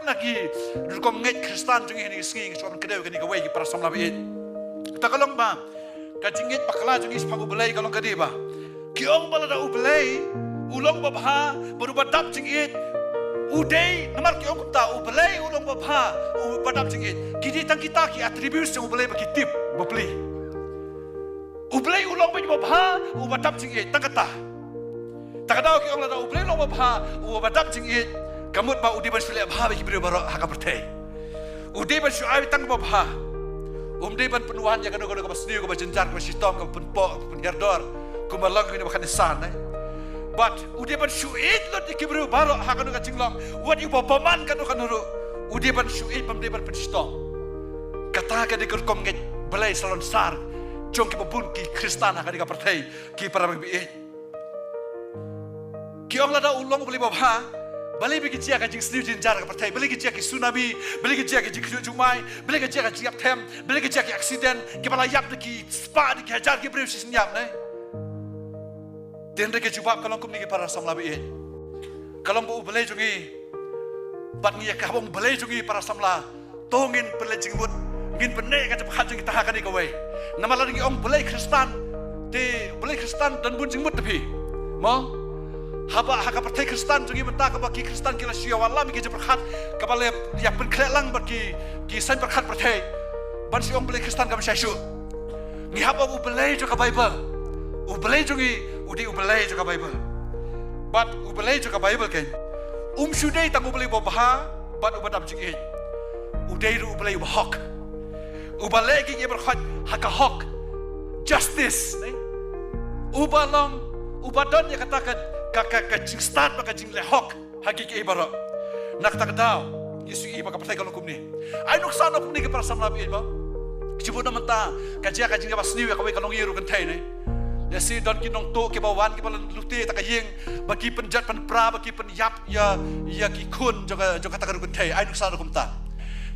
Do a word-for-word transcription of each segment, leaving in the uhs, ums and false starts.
Ki rukom ngeit Khristan jong ngi ha kine ki sngi, ngi shu wan kdew kane kawei, ki para samla baieit. Kata ka long ba ka jingngeit bakla jong ngi shaphang U Blei ka long kane ba ki ong ba lada U Blei u long babha bad uba dap jingngeit, u dei, namar ki ong kumta, U Blei u long babha, uba dap jingngeit. Ki dei tang kita ki attributes jong U Blei ba ki tip bapli. U Blei u long ba babha, uba dap jingngeit, tang kata. Te ka daw ki ong lada U Blei u long babha, uba dap jingngeit, ka mut ba u dei ban shu leh bha bad ki briew baroh ha ka pyrthei. U dei ban shu ai tang babha. Um dei ban pynwan ïa kano kano kaba sniew, kaba jynjar, kaba shitom, kaba pynpoh, kaba pynhiar dor, kumba long kine ba kane san, eh. Bad u dei ban shu ïeit lut ïa ki briew baroh ha kano ka jinglong, wat ïa uba bymman kano kano ruh. U dei ban shu ïeit, bym dei ban pynshitom. Kata ka dei ka rukom ngeit Blei salonsar jong kiba bun ki Khristan ha kane ka pyrthei, ki para baieit. Ki ong lada u long U Blei babha, balei ba ki jia ka jingsniew jynjar ka pyrthei, balei ki jia ki tsunami, balei ki jia ki jingkhynñiuh jumai, balei ki jia ka jingïap them, balei ki jia ki accident, kiba la ïap da ki spah, da ki hajar ki briew shisien ïap, ne? Te hynrei ka jubab ka long kumne, ki para samla baieit. Ka long ba U Blei jong ngi, bad ngi ïa kaba U Blei jong ngi, para samla, to ngin pynleit jingmut, ngin pynneh ka jingpyrkhat jong ngi ha kane kawei. Namar lada ngi ong Blei Khristan, te Blei Khristan don bun jingmut te phi. Mo? Haba ha ka pyrthei Khristan jong ngi mynta, kaba ki Khristan ki la shu ïa wallam ïa ka jingpyrkhat, kaba la ïa pynkhleh lang bad ki, ki saiñ pyrkhat pyrthei, ban shu ong Blei Khristan kam shai shuh. Ngi hap ong U Blei jong ka Baibl. U Blei jong ngi u dei U Blei jong ka Baibl. Bad U Blei jong ka Baibl kein, um shu dei tang U Blei uba bha bad uba dap jingngeit. U dei ruh U Blei uba hok, uba leh ki ïing baroh ha ka hok. Justice, ne? Uba long, uba don ïa kata ka, ka, ka, ka jingstad bad ka jingleh hok ha ki, ki baroh. Na kata ka daw, ngi shu i ba ka pyrthei ka long kumne. Ai nuksa noh kumne, ki para samla baieit, mo. Shibun na mynta ka jia ka jingïabasniew ïa kawei ka longïing ruh kynthei, ne. Ïa shi don ki nongtuh kiba wan, kiba la lute ha kata ka ïing, ba ki pynjot pynpra, ba ki pynïap ïa, ïa ki khun jong ka, jong kata ka ruh kynthei. Ai nuksa noh kumta.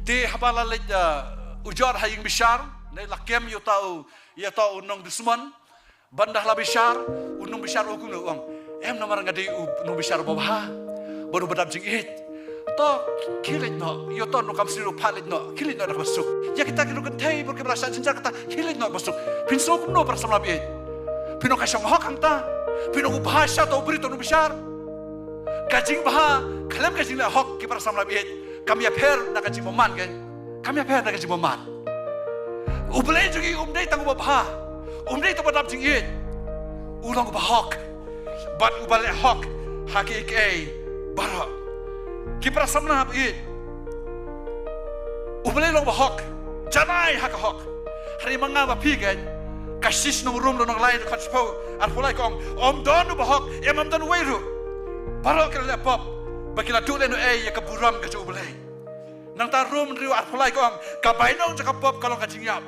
Te haba la leit, uh, ujor ha ïing bishar, ne, la kem ïa uta u, ïa uta u nongdusmon. Ban da la bishar, u nongbishar u ong kumno, u ong: Em, namar nga dei u nongbishar uba bha bad uba dap jingngeit. To khie leit noh, ïa uto u nongkam sniew ruh phah leit noh, khie leit noh da kaba suk. Ïa kita ki ruh kynthei baroh kiba la shah jynjar kata, khie leit noh da kaba suk. Phin sngew kumno, para samla baieit? Phin ong ka shong hok hangta? Phin ong u bha shisha uto u briew, uto u nongbishar? Ka jingbha khlem ka jingleh hok, ki para samla baieit, kam ïapher na ka jingbymman, kein? Kam ïapher na ka jingbymman. U Blei jong ngi um dei tang uba bha, um dei tang uba dap jingngeit. U long uba hok bad uba leh hok ha kiei kiei baroh. Ki para samla baieit, U Blei u long uba hok. Janai ha ka hok. Hynrei ma nga ma phi, kein, ka shisha nong Rom lynnong lai, dkhot shiphew, arphew lai ka ong: Ym don uba hok, em, ym don uwei ruh. Baroh ki la leh pop, ba ki la duh lehnohei ïa ka burom ka jong U Blei. Nangta Rom hynriew, arphew lai ka ong: Ka bainong jong ka pop ka long ka jingïap.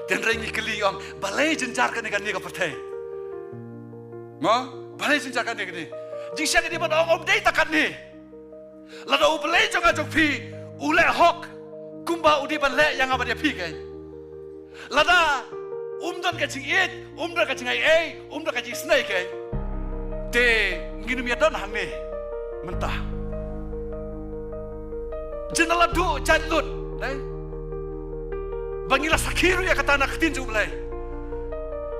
Te hynrei ngi kylli, ong: Balei jynjar kane kane ka pyrthei? Mo? Balei jynjar kane kane? Jingshisha ngi dei ban ong, ym dei tang kane. Lada U Blei jong nga jong phi u leh hok, kumba u dei ban leh ïa nga bad ïa phi, kein? Lada um don ka jingïeit, um don ka jingaiei, um don ka jingisnei, kein, te ngin ym ïadon hangne mynta. Jin la duh jait lut, ne? Ba ngi la sakhi ruh ïa kata na ka ktien jong U Blei.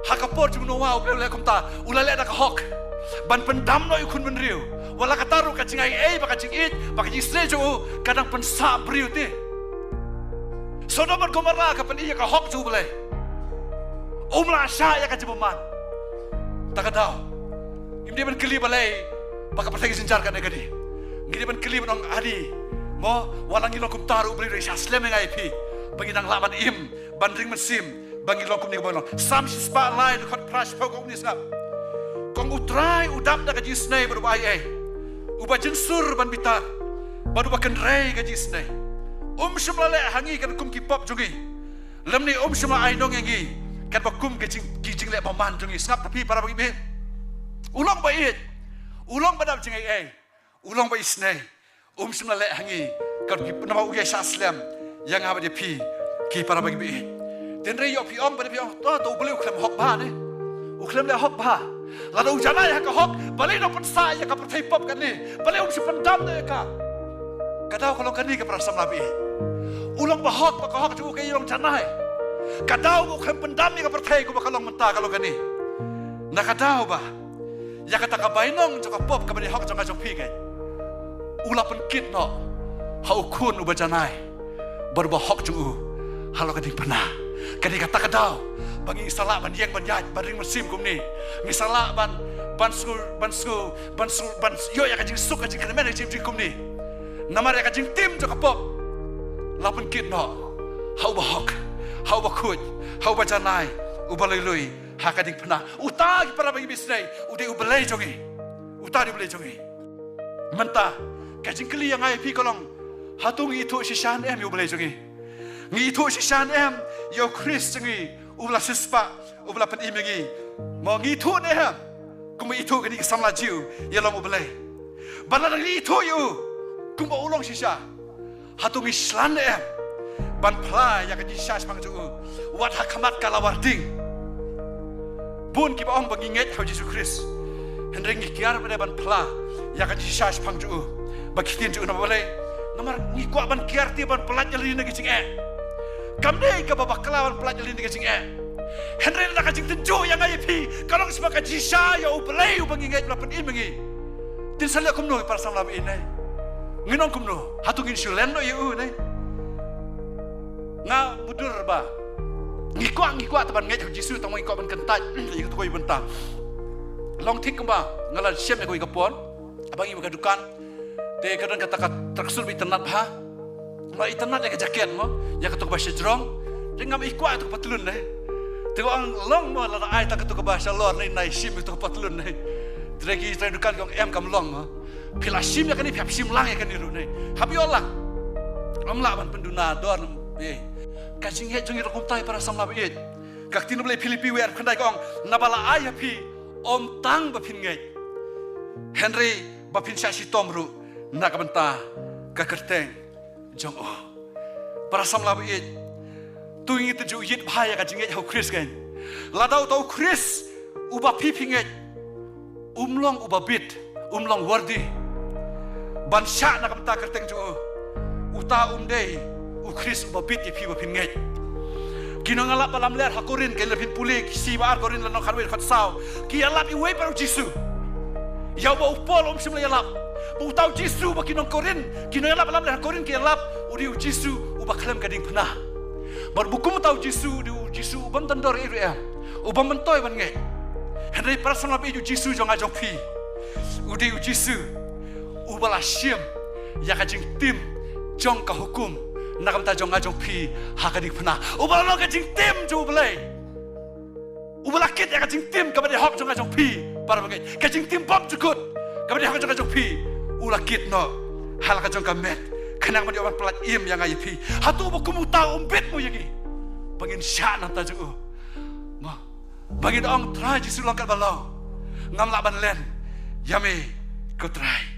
Ha ka por jong u Noah, U Blei u leh kumta, u la leh da ka hok ban pyndam noh ïa u khun bynriew. Wat la katta ruh ka jingaiei bad ka jingïeit bad ka jingisnei jong u ka dang pynsah briew te. Sodom bad Gomorrah ka pyni ïa ka hok jong U Blei. Um la shah ïa ka jingbymman. Te ka daw, ngim dei ban kylli balei ba ka pyrthei ka jynjar kane kane. Ngi dei ban kylli ban ong, Adi, mo, wat la ngi long kumta ruh U Blei u dei shah slem ïa nga ïa phi, ba ngi dang lah ban im, ban ring mynsiem, ba ngi long kumne kumba ngi long. Salm shispah lai, dkhot phra, shiphew, ka ong kumne, sngap. Ka ong: U Trai u dap da ka jingisnei bad uba aiei, uba jynsur ban bitar bad uba kynrei ka jingisnei. Um shym la leh ha ngi katkum ki pop jong ngi, lymne um shym la ai nong ïa ngi katba kum ki jing, ki jingleh bymman jong ngi. Sngap, te phi para bangeit, u long ba ïeit, u long ba dap jingaiei, u long ba isnei. Um shym la leh ha ngi katkum ki, namar u ïai shah slem ïa nga bad ïa phi, ki para bangeit. Te hynrei ïoh phi ong, ba phi ong, to, to U Blei u khlem hok bha ne, u khlem leh hok bha. Lada u janai ha ka hok, balei u nang pynsah ïa ka pyrthei pop kane? Balei um shym pyndam noh ïa ka? Ka daw ka long kane, ko para samla baieit. U long bahok, ba ka hok jong u ka long janai. Ka daw ba u khlem pyndam ïa ka pyrthei kumba ka long mynta ka long kane. Na ka daw ba ïa kata ka bainong jong ka pop kaba dei hok jong nga jong phi, u la pynkit noh ha u Khun uba janai bad uba hok jong u halor ka diengphna. Kane kata ka daw ba ngi sa lah ban ïeng ban ïaid, ban ring mynsiem kumne. Ngi sa lah ban, ban sngew, ban sngew, ban sngew, ban ïoh ïa ka jingsuk, ka jingkyrmen, ka jingkyrmen kumne. Namar ïa ka jingtim jong ka pop la pynkit noh ha uba hok, ha uba khuid, ha uba janai, uba lui lui ha ka diengphna. Uta, ki para bangeit, u dei U Blei jong ngi. Uta u dei U Blei jong ngi. Mynta ka jingkylli ïa nga ïa phi ka long, hato ngi ithuh shisha ne em ïa U Blei jong ngi? Ngi ithuh shisha ne em ïa U Khrist jong ngi, uba la siewspah, uba la pynim ïa ngi? Mo, ngi ithuh ne em kumba ithuh kine ki samla Jiw ïa long U Blei? Bad lada ngi ithuh ïa u kumba u long shisha, hato ngi shlan ne em ban phla ïa ka jingshisha shaphang jong u wat ha khmat ka lawar ding? Bun kiba ong ba ngi ngeit ha U Jisu Khrist, hynrei ngi kiar bad ban phla ïa ka jingshisha shaphang jong u, ba ki ktien jong u, namar balei? Namar ngi kwah ban kiar te ban pyllait ïa lade na ki jingeh. Kam dei kaba bakla ban pyllait ïa lade na ki jingeh. Hynrei lada ka jingtynjuh ïa nga ïa phi ka long shaphang ka jingshisha ïa U Blei uba ngi ngeit, uba la pynim ïa ngi, te ngin sa leh kumno, para samla baieit, ne? Ngin ong kumno? Hato ngin shu len noh ïa u, ne? Nga mutdur ba ngi kwah, ngi kwah te ban ngeit ha U Jisu, tang ba ngi kwah ban kyntait ïa kato ka bynta. Long thik kumba nga la shem ïa kawei ka por, haba ngi wan ha ka dukan, te ka don kata ka tracksuit ba itynnad bha. Nga itynnad ïa ka jaket, mo, ïa kato kaba shajrong. Te ngam kwah ïa kato ka patlun, ne. Te nga ong, long mo, lada ai tang kato kaba shalor, ne, ngan shim ïa kato ka patlun, ne. Te ki trai dukan ki ong, em, kam long, mo. Phi la shim ïa kane, phi hap shim lang ïa kane ruh, ne. Hap ïoh lang. Ym lah ban pynduna dor, eh. Ka jingngeit jong ngi ruh kumta, para samla baieit. Ka ktien U Blei Philippi wei arphew khyndai ka ong, naba la ai ha phi ym tang ba phin ngeit, hynrei ba phin shah shitom ruh na ka bynta ka kyrteng jong u. Para samla baieit, to ngin tynjuh ïit bha ïa ka jingngeit ha U Khrist, kan. Lada uta U Khrist uba phi phi ngeit um long uba bit, um long worthy ban shah na ka bynta ka kyrteng jong u, uta um dei U Khrist uba bit ïa phi ba phin ngeit. Ki nongïalap ba lamler ha Korinth, ka la phin pule, ki shi ba ar Korinth lynnong khatwei, khatsaw, ki ïalap iwei pat U Jisu. Ïa uba u Paul um shym la ïalap. Ba uta U Jisu ba ki nong Korinth, ki nongïalap ba lamler ha Korinth ki ïalap, u dei U Jisu uba khlem ka diengphna. Bad ba kum uta U Jisu u dei U Jisu u bym don dor ei ruh em, u bym myntoi ban ngeit. Hynrei para samla baieit, U Jisu jong nga jong phi u dei U Jisu uba la shim ïa ka jingtim jong ka hukum na ka bynta jong nga jong phi ha ka diengphna. Uba la long ka jingtim jong U Blei. Uba la kit ïa ka jingtim kaba dei hok jong nga jong phi, para bangeit. Ka jingtim bymjukut kaba dei hok jong nga jong phi, u la kit noh ha la ka jong ka met, khnang ban ïoh ban pyllait im ïa nga ïa phi. Hato ba kum uta um bit mo ïa ngi ba ngin shah na ka bynta jong u? Mo, ba ngin ong, Trai Jisu, long katba long, ngam lah ban len, ïa me ko Trai.